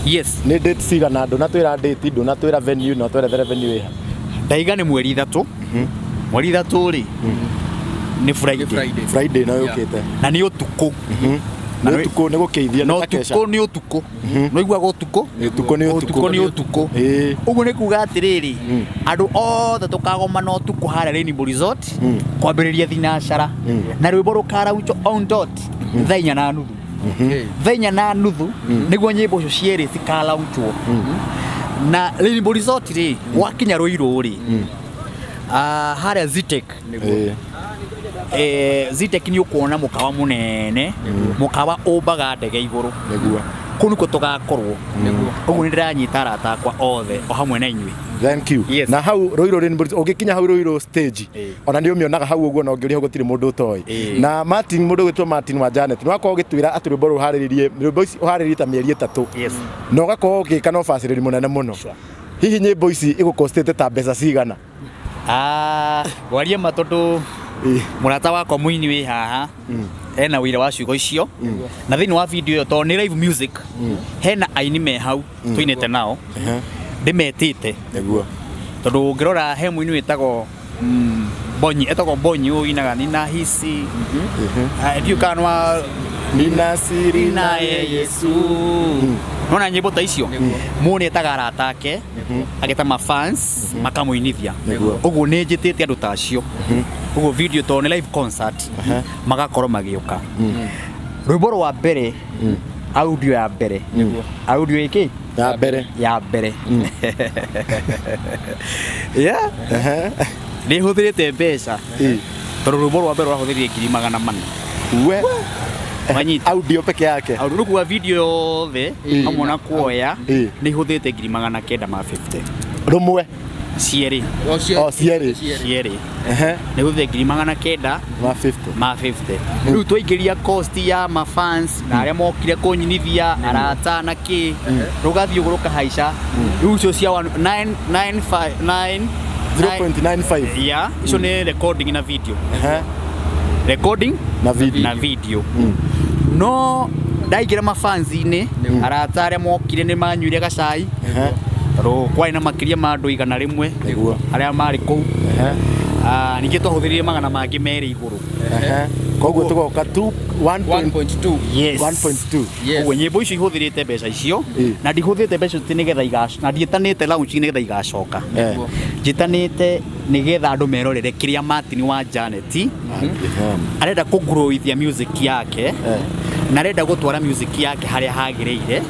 Yes. Nĩ date cigana? Ndũnatwĩra date, ndũnatwĩra venue, no twerethere venue ĩha. Ndaiga nĩ mweri 3. Mweri 3 rĩ, nĩ Friday. Friday. Friday no yũkĩte. Na nĩ ũtukũ. Nĩ ũtukũ, nĩ gũkĩithia? Na Nĩ takesha? ũtukũ nĩ ũtukũ, no iguaga ũtukũ. Nĩ ũtukũ, nĩ ũtukũ. Ũtukũ nĩ ũtukũ. Ũguo nĩ kuga atĩrĩrĩ, andũ othe tũkagomana ũtukũ harĩa Rainbow Resort kwambĩrĩria thinacara, na rwĩmbo rũkaraunjwo on dot thaa 4:30. Thaa 4:30 nĩguo nyĩmbo icio cierĩ cikalaunchwo. Na Rainbow Resort rĩ, wakinya Ruiru rĩ, harĩa Zitek. Zitek nĩ ũkuona mũkawa mũnene, mũkawa ũmbaga ndege igũrũ. Kũu nĩkuo tũgakorwo. Ũguo nĩ ndĩranyita arata akwa othe o hamwe na inyuĩ. Thank you. Yes. Na hau Ruiru Rainbow, ũngĩkinya hau Ruiru stage, ona nĩ ũmĩonaga hau ũguo, na ũngĩũria hau gũtirĩ mũndũ ũtoĩ. Na Martin, mũndũ ũgwĩtwo Martin wa Janet, nĩ wakorwo ũgĩtwĩra atĩ rwĩmbo rũu ũharĩrĩrie, rwĩmbo ici ũharĩrĩrie ta mĩeri 3, na ũgakorwo ũgĩka na ũbacĩrĩri mũnene mũno. Hihi nyĩmbo ici igũkostĩte ta mbeca cigana? Ah, warie ma, tondũ Mũrata wakwa mũini wĩ haha ena wĩira wa ciugo icio, na thĩinĩ wa video ĩyo, tondũ nĩ live music, hena aini me hau tũinĩte nao, ndĩmetĩte. Tondũ ũngĩrora he mũini wĩtagwo Bonyi, etagwo Bonyi, ũyũ ũinaga "Nina hisi". Ah, ndiũĩ kana nĩ Nina siri naye Yesu. Nona nyĩmbo ta icio mũndũ nĩ etaga arata ake, ageta mafans makamũinithia. Ũguo nĩ njĩtĩte andũ ta acio. Ũguo video, tondũ nĩ live concert, magakorwo magĩũka. Rwĩmbo rwa mbere, audio ya mbere, audio ĩkĩ Ya mbere. Ya mbere, yeah, nĩ hũthĩrĩte mbeca, tondũ rwĩmbo rwa mbere rwahũthĩrire 400,000. We. Wanyita? Audio peke yake. Audio, rĩu kuga video yothe hamwe na kuoya, nĩ ihũthĩrĩte 950,000. Rũmwe? Cierĩ. O cierĩ. Cierĩ nĩ hũthĩrĩte 900,000 Ma 50. Ma 50. Rĩu twaingĩria cost ya mafans na arĩa mokire kũnyinithia, arata na kĩ, rũgathiĩ ũguo rũkahaica. Rĩu icio cia 9, 9, 5, 9. 0.95. Ya, icio nĩ recording na video. Recording Na video. Na video. No ndaingĩra mafansi-inĩ, arata arĩa mokire nĩ manyuire gacai, tondũ kwarĩ na makĩria ma andũ 100 arĩa marĩ kũu. Ah, ningĩ twahũthĩrire 200 igũrũ. Koguo tũgoka 2 1. 1.2. Yes. 1.2. Yes. Ũguo nyĩmbo icio ihũthĩrĩte mbeca icio. Na ndihũthĩrĩte mbeca icio nĩgetha na ndiĩtanĩte launch nĩgetha igacoka. Njĩtanĩte nĩgetha andũ merorere kĩrĩa Martin wa Janet arenda kũgrowithia music yake, na arenda gũtwara music yake harĩa hagĩrĩire,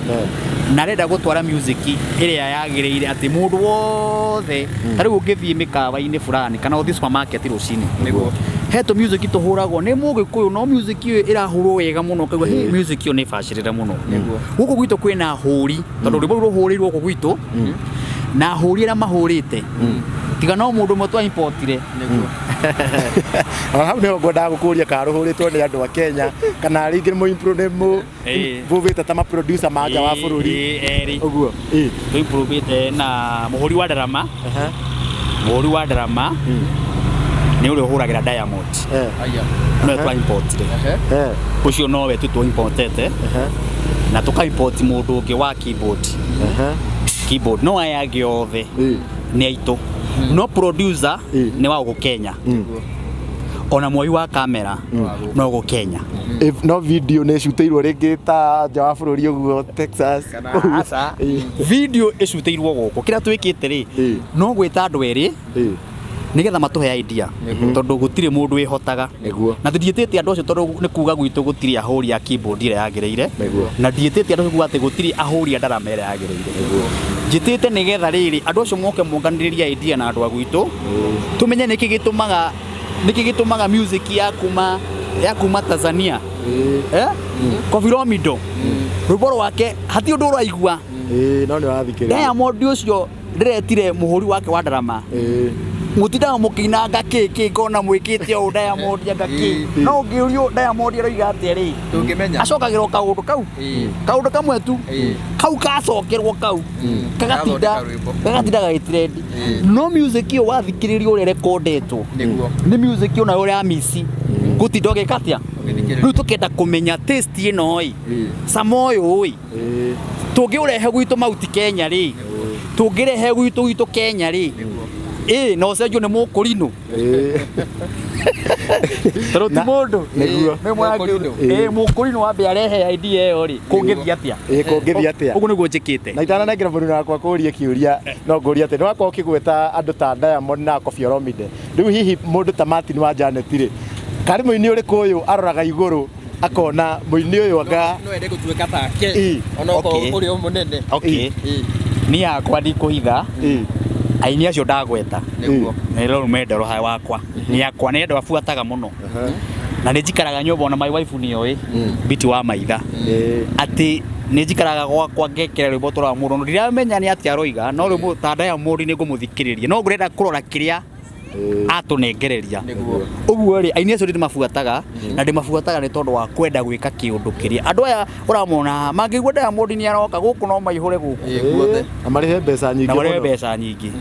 na arenda gũtwara music ĩrĩa yagĩrĩire atĩ mũndũ wothe, ta rĩu ũngĩthiĩ mĩkawa-inĩ fulani kana ũthiĩ supermarket rũcinĩ, he tũ music tũhũragwo nĩ mũgĩkũyũ, no music ĩyo ĩrahũrwo wega mũno, ũkaigua, "Hey, music ĩyo nĩ bacĩrĩre mũno." Gũkũ gwitũ kwĩna ahũri, tondũ rwĩmbo rũu rũhũrĩirwo gũkũ gwitũ na ahũri arĩa mahũrĩte, tiga no mũndũ ũmwe twa importire. Ona hau nĩho ngwendaga gũkũria kana rũhũrĩtwo nĩ andũ a Kenya kana rĩngĩ nĩ nĩ mũ improve ta ma producer ma nja wa bũrũri. Ĩĩ, erĩ. Ũguo. Tũ improvĩte na mũhũri wa ndarama. Mũhũri wa ndarama nĩ ũrĩa ũhũragĩra Diamond. Aya. Nowe twa importire. Ũcio nowe tu tũ importete, na tũka import mũndũ ũngĩ wa keyboard. Keyboard, no aya angĩ othe nĩ aitũ, no producer nĩ wa gũkũ Kenya, ona mwoi wa kamera no gũkũ Kenya. If no video nĩ ĩcutĩirwo rĩngĩ ta nja wa bũrũri ũguo, Texas? Aca, video ĩcutĩirwo gũkũ. Kĩrĩa twĩkĩte rĩ, no gwĩta andũ erĩ nĩgetha matũhe idea, tondũ gũtirĩ mũndũ wĩhotaga. Na ndiĩtĩte andũ acio tondũ nĩ kuga gwitũ gũtirĩ ahũri a keyboard ĩrĩa yagĩrĩire, na ndiĩtĩte andũ acio kuga atĩ gũtirĩ ahũri a ndarama ĩrĩa yagĩrĩire. Njĩtĩte nĩgetha rĩrĩ andũ acio moke monganĩrĩrie idea na andũ a gwitũ, tũmenye nĩkĩ gĩtũmaga music ya kuma Tanzania, eh, Koffi Olomide, rwĩmbo rwake hatirĩ ũndũ ũraigua. Ĩĩ, no nĩ ũrathikĩrĩria. Diamond ũcio ndĩretire mũhũri wake wa ndarama, mũtindaga mũkĩinanga kĩ kĩ, ngona mwĩkĩte ũũ, Diamond anga kĩ, no ũngĩũrio Diamond aroiga atĩa rĩ, Ndũngĩmenya. acokagĩrwo kaũndũ kau, kaũndũ kamwe tu, kau gacokerwo kau kagatinda Gathondeka rwĩmbo. Gagatinda gagĩtrend. No music ĩyo wathikĩrĩria ũrĩa rekondetwo, nĩ music ĩyo nayo ũrĩa mici gũtinda ũgĩka atĩa. Ũgĩthikĩrĩria. Rĩu tũkenda kũmenya taste ĩno ĩ, cama ũyũ ĩ, tũngĩũrehe gwitũ Mount Kenya rĩ, tũngĩrehe gwitũ Kenya rĩ, ĩ na ũcenjio nĩ mũkũrinũ, tondũ ti mũndũ. Mũkũrinũ. Ĩ mũkũrinũ wambe arehe idea ĩyo rĩ, kũngĩthiĩ atĩa? Ĩĩ, kũngĩthiĩ atĩa? Ũguo nĩguo njĩkĩte. Na itananengera mũruna wakwa kũria kĩũria, no ngũrie atĩ nĩ wakorwo ũkĩgweta andũ ta Diamond na Koffi Olomide. Rĩu hihi mũndũ ta Martin wa Janet rĩ, karĩ mũini ũrĩkũ ũyũ aroraga igũrũ akona mũini ũyũ anga No ende gũtuĩka take, onokorwo ũrĩ o mũnene? Okay, niĩ yakwa ndikũhitha, aini acio ndagweta nĩ role model ha wakwa, nĩ akwa, nĩ andũ abuataga mũno, na nĩ njikaraga nyũmba, ona my wife nĩ oĩ biti wa maitha, atĩ nĩ njikaraga gwakwa ngekĩra rwĩmbo tũrawa mũndũ, no ndiramenya nĩ atĩa aroiga, no rwĩmbo ta Diamond nĩ ngũmũthikĩrĩria, no ngũrenda kũrora kĩrĩa atũnengereria. Ũguo rĩ, aini acio ndĩmabuataga, na ndĩmabuataga nĩ tondũ wa kwenda gwĩka kĩũndũ kĩrĩa andũ aya ũramona haha mangĩigua Diamond nĩ aroka gũkũ, no maihũre gũkũ. Ĩĩ, guothe. Na marĩhe mbeca nyingĩ Na marĩhe mũno. mbeca nyingĩ.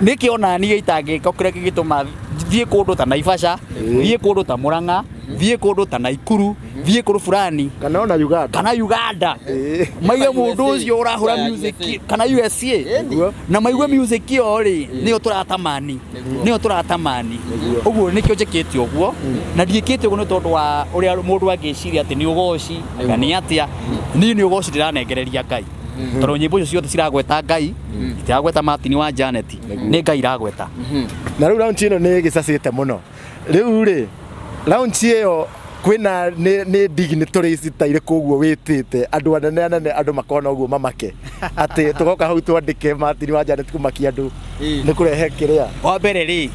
Nĩkĩ ona niĩ itangĩka kĩrĩa kĩngĩtũma Thiĩ kũndũ ta Naivasha, thiĩ kũndũ ta Murang'a, thiĩ kũndũ ta Naikuru, thiĩ kũndũ fulani Kana ona Uganda. Kana Uganda, Ĩĩ. maigue Kana mũndũ USA. ũcio ũrahũra Kana music USA. kana USA. Nĩguo. Na maigue music ĩyo rĩ, nĩyo tũratamani, nĩyo tũratamani. Ũguo nĩkĩo njĩkĩte ũguo, na ndiĩkĩte ũguo nĩ tondũ wa ũrĩa mũndũ angĩciria atĩ nĩ ũgoci kana nĩ atĩa. Niĩ nĩ ũgoci ndĩranengereria Ngai, tondũ nyĩmbo icio ciothe ciragweta Ngai, itiragweta Martin wa Janet, nĩ Ngai iragweta. Na rĩu launch ĩno nĩ ĩgĩcacĩte mũno. Rĩu rĩ, launch ĩyo kwĩna nĩ dignitaries ta irĩkũ ũguo wĩtĩte, andũ anene anene, andũ makona ũguo mamake atĩ tũgoka hau twandĩke Martin wa Janet kũmakia andũ nĩ kũrehe kĩrĩa? Wa mbere rĩ,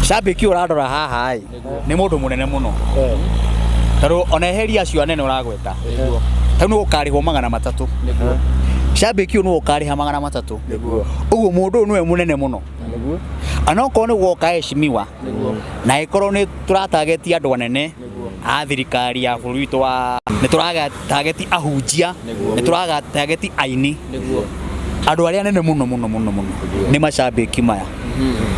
cambĩki ũrandora haha ĩ, nĩ mũndũ mũnene mũno, tondũ ona eheria acio anene ũragweta, tau nĩ ũkarĩhwo 300. Cambĩki ũyũ nĩ ũkarĩha 300. Ũguo mũndũ ũyũ nĩwe mũnene mũno. Anokorwo nĩ gwoka heshimiwa, na ĩkorwo nĩ tũratageti andũ anene a thirikari ya bũrũri witũ wa, nĩ tũratageti ahunjia, nĩ tũratageti aini, andũ arĩa anene mũno mũno mũno mũno nĩ macambĩki maya.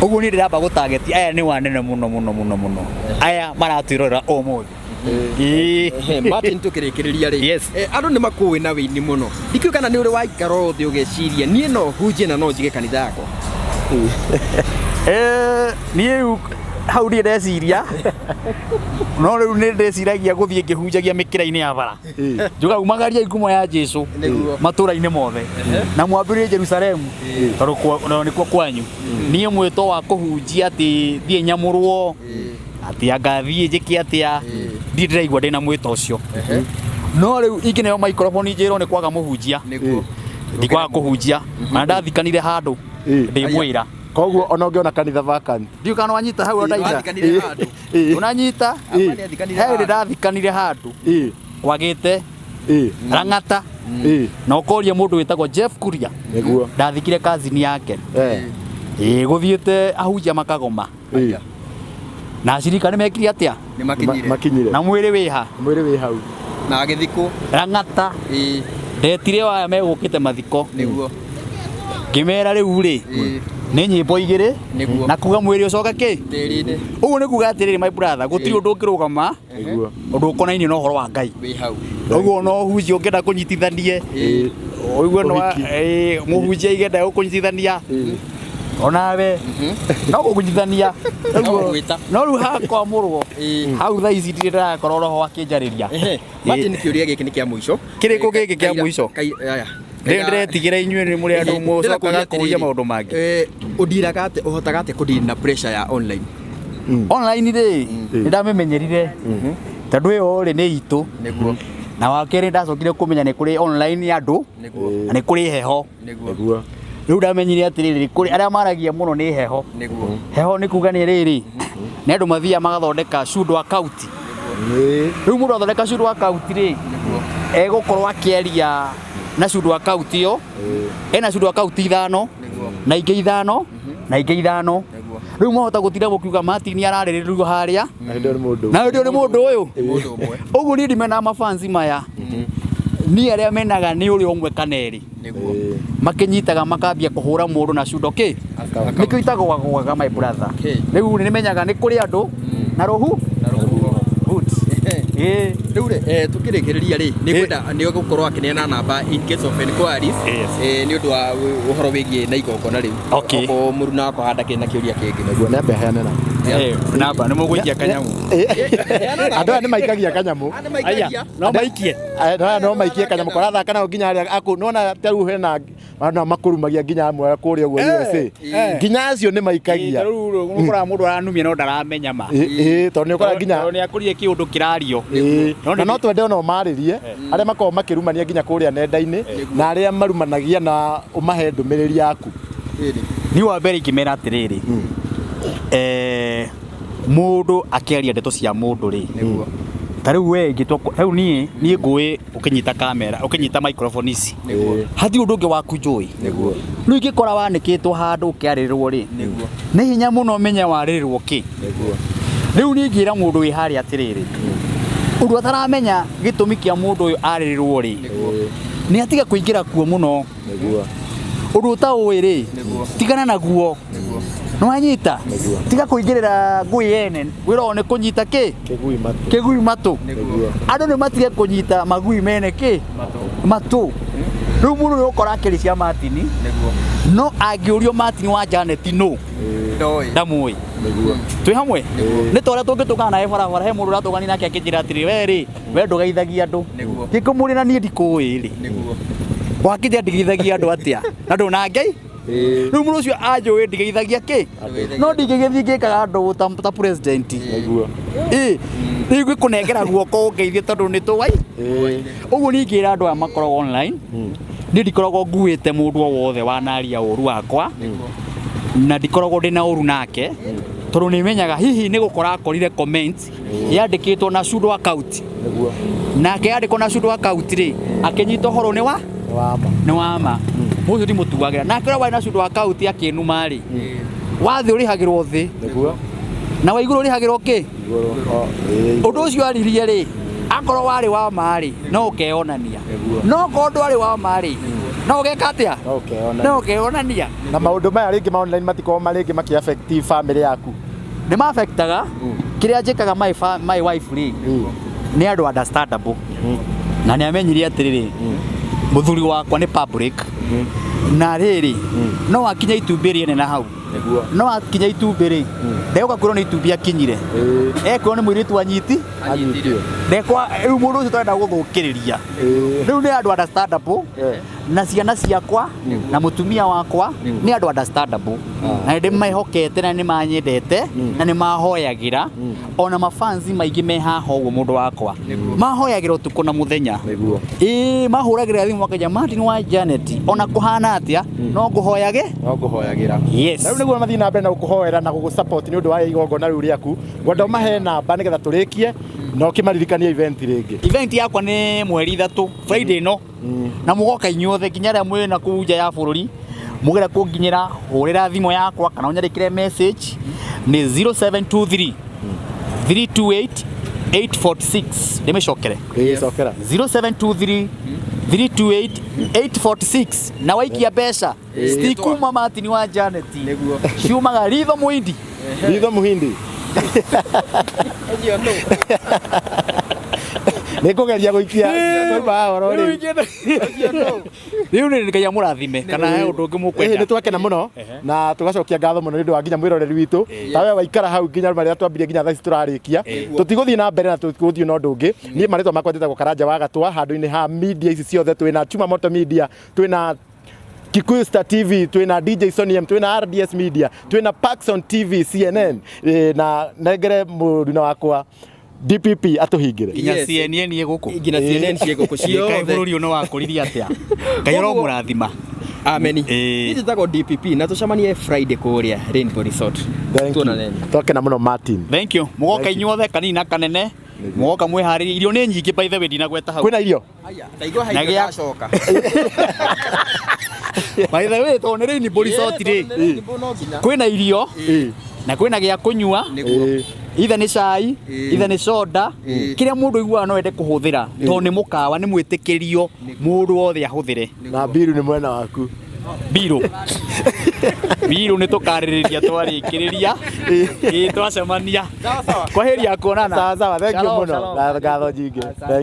Ũguo niĩ ndĩramba gũtageti aya nĩ anene mũno mũno mũno mũno, aya maratwĩrorera ũmũthĩ. Ĩĩ. Ehe, Martin, tukĩrĩkĩrĩria rĩ, Yes. Andũ nĩ makũĩ na wĩini mũno. Ndikĩũĩ kana nĩ ũrĩ waikara o thĩ ũgeciria, niĩ no hunjie na no njige kanitha yakwa? Niĩ rĩu hau niĩ ndeciria, no rĩu nĩ ndĩciragia gũthiĩ ngĩhunjagia mĩkĩra-inĩ ya bara, njuga umagaria ngumo ya Jesu matũra-inĩ mothe na mwambĩrĩrie Jerusalemu, tondũ nĩkuo kwanyu. Niĩ mwĩto wa kũhunjia atĩ thiĩ nyamũrwo atĩ anga thiĩ njĩke atĩa, ndirĩ ndĩraigua ndĩna mwĩto ũcio. No rĩu ingĩneo microphone njĩrwo nĩ kwaga mũhunjia, ndikwaga kũhunjia, na ndathikanire handũ ndĩ mwĩra. Koguo ona ũngĩona kanitha vacant. Ndiũ kana wanyita hau ndaita. Wathikanire handũ. Unanyita. Ĩĩ. Nĩathikanire He hĩndĩ handũ. ndathikanire handũ kwagĩte Rang'ata, na ũkoria mũndũ wĩtagwo Jeff Kuria. Ndathikire kazini yake. Ĩĩ, gũthiĩte ahunjia makagoma na acirika nĩ mekire atĩa? Nĩ makinyire. Makinyire. Na mwĩrĩ wĩha? Mwĩrĩ wĩ hau. Na agĩthikwo. Rang'ata. Ndetire aya megũkĩte mathiko, ngĩmera rĩu rĩ, nĩ nyĩmbo igĩrĩ na kuga mwĩrĩ ũcoke kĩ Tĩri-inĩ. Ũguo nĩ kuga atĩrĩrĩ, my brother, gũtirĩ ũndũ ũngĩrũgama ũndũ ũkonainie na ũhoro wa Ngai. Wĩ hau. Ũguo no hunjia ũngĩenda kũnyitithanie, ũigue no Ũhiki. Mũhunjia igenda gũkũnyitithania onawe no gũkũnyitithania. No gũgwĩta. No rĩu hakwamũrwo hau thaa ici ndirĩ ndĩrakorwo roho akĩnjarĩria. Martin, kĩũria gĩkĩ nĩ kĩa mũico. Kĩrĩkũ gĩkĩ kĩa mũico? Aya. Rĩu ndĩretigĩra inyuĩ nĩ mũrĩ andũ mũcokaga kũũria maũndũ mangĩ. Ũndiraga atĩa, ũhotaga atĩa kũdeal na pressure ya online? Online rĩ, nĩ ndamĩmenyerire, tondũ ĩyo rĩ nĩ itũ. Na wa kerĩ, ndacokire kũmenya nĩ kũrĩ online ya andũ na nĩ kũrĩ heho. Rĩu ndamenyire atĩrĩrĩ, kũrĩ arĩa maragia mũno nĩ heho. Heho nĩ kuga nĩ rĩrĩ, nĩ andũ mathiaga magathondeka pseudo account. Rĩu mũndũ athondeka pseudo account rĩ, egũkorwo akĩaria na pseudo account ĩyo, ena pseudo account ithano na ingĩ ithano na ingĩ ithano. Rĩu mwahota gũtinda mũkiuga Martin ararĩrĩrio harĩa, Na hĩndĩ ĩyo nĩ mũndũ. Na hĩndĩ ĩyo nĩ mũndũ ũyũ. Mũndũ ũmwe. Ũguo niĩ ndimenaga mafansi maya. Niĩ arĩa menaga nĩ ũrĩa ũmwe kana erĩ makĩnyitaga makambia kũhũra mũndũ na pseudo kĩ, nĩkĩo itagwagwaga, my brother. Rĩu nĩ menyaga nĩ kũrĩ andũ na rũhu. Good. Ĩĩ. Rĩu rĩ, tũkĩrĩkĩrĩria rĩ, nĩ ngwenda nĩ ũgũkorwo akĩneana namba in case of inquiries, nĩ ũndũ wa ũhoro wĩgiĩ na igongona rĩu. Okorwo mũruna wakwa handa kĩna kĩũria kĩngĩ. Nĩguo, nĩ ambe heane na Namba nĩ mũgũikia kanyamũ. Andũ aya nĩ maikagia kanyamũ. Ah, nĩ maikagia. No maikie. Aya, no aya no maikie kanyamũ karathaka nao nginya arĩa aku nona ta rĩu hena andũ makũrumagia nginya amwe kũrĩa ũguo USA, nginya acio nĩ maikagia. Rĩu ũkoraga mũndũ aranumia no ndaramenya ma. Ĩĩ, tondũ nĩ ũkoraga nginya Tondũ nĩ akũrire kĩũndũ kĩrario. No Na no twende ona ũmarĩrie arĩa makoragwo makĩrumania nginya kũrĩa nenda-inĩ na arĩa marumanagia, na ũmahe ndũmĩrĩri yaku. Niĩ wa mbere ingĩmera atĩrĩrĩ, mũndũ akĩaria ndeto cia mũndũ rĩ, ta rĩu we ingĩtua rĩu niĩ ngũĩ ũkĩnyita kamera, ũkĩnyita microphone ici, hatirĩ ũndũ ũngĩ waku njũĩ. Rĩu ingĩkora wanĩkĩtwo handũ ũkĩarĩrĩrwo rĩ, nĩ hinya mũno menye warĩrĩrwo kĩ. Rĩu niĩ ingĩra mũndũ wĩ harĩa atĩrĩrĩ, ũndũ ataramenya gĩtũmi kĩa mũndũ ũyũ arĩrĩrwo rĩ, nĩ atige kũingĩra kuo mũno. Ũndũ ũtaũĩ rĩ, tigana naguo. Nĩwanyita? Tiga kũingĩrĩra ngui yene, wĩragwo nĩ kũnyita kĩ? Kĩgui matũ. Kĩgui matũ. Nĩguo. Andũ nĩ matige kũnyita magui mene kĩ? Matũ. Rĩu mũndũ nĩ ũkora akĩrĩ cia Martin, no angĩũrio Martin wa Janet no ndamũĩ. Nĩguo. Twĩ hamwe? Nĩ ta ũrĩa tũngĩtũngana nawe barabara, he mũndũ ũratũngania nake akĩnjĩra atĩrĩ, we rĩ, we ndũgeithagia andũ. Ngĩkũmũria na niĩ ndikũĩ rĩ. Wakĩnjĩra ndigeithagia andũ atĩa? Na ndũnangei? Rĩu mũndũ ũcio anjũĩ ndigeithagia kĩ? No ndingĩgĩthiĩ ngĩkaga andũ ta president. Nĩguo. Ĩ, rĩu ngĩkũnengera guoko ũngeithie tondũ nĩ tũwai. Ũguo niĩ ingĩra andũ aya makoragwo online, niĩ ndikoragwo nguĩte mũndũ o wothe wanaria ũru wakwa, na ndikoragwo ndĩna ũru nake, tondũ nĩ menyaga hihi nĩ gũkora akorire comment yandĩkĩtwo na pseudo account. Nĩguo. Nake yandĩkwo na pseudo account rĩ, akĩnyita ũhoro nĩ wa Nĩ wa ma. Nĩ wa ma. Mũcio ndimũtuagĩra. Nake ũrĩa warĩ na pseudo account akĩnuma rĩ, wa thĩ ũrĩhagĩrwo thĩ, Nĩguo. na wa igũrũ ũrĩhagĩrwo kĩ? Igũrũ. O, ĩĩ. Ũndũ ũcio aririe rĩ, akorwo warĩ wa ma rĩ, no ũkeyonania. Nĩguo. No korwo ndwarĩ wa ma rĩ, no ũgeka atĩa? No ũkeyonania. No ũkeyonania. Na maũndũ maya rĩngĩ ma online matikoragwo ma rĩngĩ makĩ affect family yaku. Nĩ ma-affectaga. Kĩrĩa njĩkaga my wife rĩ, nĩ andũ understandable, na nĩ amenyire atĩrĩrĩ, mũthuri wakwa nĩ public, na rĩrĩ no akinya itumbĩ rĩene na hau. Nĩguo. No akinya itumbĩ rĩ, ndegũka kwĩrwo nĩ itumbĩ akinyire, ekwĩrwo nĩ mũirĩtu anyiti. Anyitio. Ndekwa rĩu mũndũ ũcio tũrenda gũthũkĩrĩria. Rĩu nĩ andũ understandable, na ciana ciakwa na mũtumia wakwa nĩ andũ understandable, na nĩ ndĩmehokete na nĩ manyendete na nĩ mahoyagĩra. Ona mafansi maingĩ me haha ũguo, mũndũ wakwa, mahoyagĩra ũtukũ na mũthenya. Nĩguo. Ĩĩ, mahũragĩra thimũ makauga, "Martin wa Janet, ona kũhana atĩa no ngũhoyage." No ngũhoyagĩra. Yes. Na rĩu nĩguo mathiĩ na mbere na gũkũhoera na gũgũ support nĩ ũndũ wa igongona rĩu rĩaku, ngwenda ũmahe namba nĩgetha tũrĩkie na ũkĩmaririkanie event rĩngĩ. Event yakwa nĩ mweri 3, Friday ĩno, na mũgoka inyuothe, nginya arĩa mwĩ na kũu nja ya bũrũri. Mũgera kũnginyĩra, hũrĩra thimũ yakwa kana ũnyandĩkĩre message, nĩ 0723 328 846. Ndĩmĩcokere? Ĩĩ, cokera. 0723 328 846. Na waikia mbeca citikuma Martin wa Janet, ciumaga ritho mũindi. Ritho muhindi. Nĩ ngũgeria gũikia twauma haha oro rĩu. Rĩu nĩ Ngai amũrathime, kana he ũndũ ũngĩ Ĩĩ, mũkwenda? Nĩ twakena mũno na tũgacokia ngatho mũno nĩ ũndũ wa nginya mwĩroreri witũ ta we waikara hau nginya marĩa twambirie nginya thaa ici tũrarĩkia. Tũtigũthiĩ na mbere na tũtigũthiĩ na ũndũ ũngĩ. Niĩ marĩtwa makwa njĩtagwo Karanja wa Gatwa. Handũ-inĩ ha media ici ciothe, twĩna Chuma Moto Media, twĩna Kikuyu Star TV, twĩna DJ Sony M, twĩna RDS Media, twĩna Paxson TV, CNN, na nengere mũruna wakwa DPP atũhingĩre. Nginya Yes. CNN ĩ gũkũ. Nginya CNN ciĩ gũkũ Kaĩ ciothe. bũrũri ũyũ nĩ wakũririe atĩa? Ngai aromũrathima. Ameni. Ĩĩ. Niĩ njĩtagwo DPP na tũcemanie Friday kũrĩa Rainbow Resort. Thank you. Tuonane. Twakena mũno, Martin. Thank you. Mũgoka inyuothe, kanini na kanene. Mũgoka mwĩharĩrie, irio nĩ nyingĩ, by the way, ndinagweta hau. Kwĩna irio. Aya, ndaigua Na haigua ndacoka. By the way, tondũ nĩ Rainbow Resort rĩ, kwĩna irio na kwĩna gĩa kũnyua. Nĩguo. Ithe nĩ cai, ithe nĩ soda, kĩrĩa mũndũ aiguaga no ende kũhũthĩra, tondũ nĩ mũkawa, nĩ mwĩtĩkĩrio mũndũ wothe ahũthĩre. Na mbiru nĩ mwena waku. Mbirũ, mbirũ nĩ tũkarĩrĩria twarĩkĩrĩria. Ĩĩ, twacemania. Kwaheri ya kuonana. Sawa sawa, thank you Shalom, mũno shalom. na ngatho nyingĩ. Thank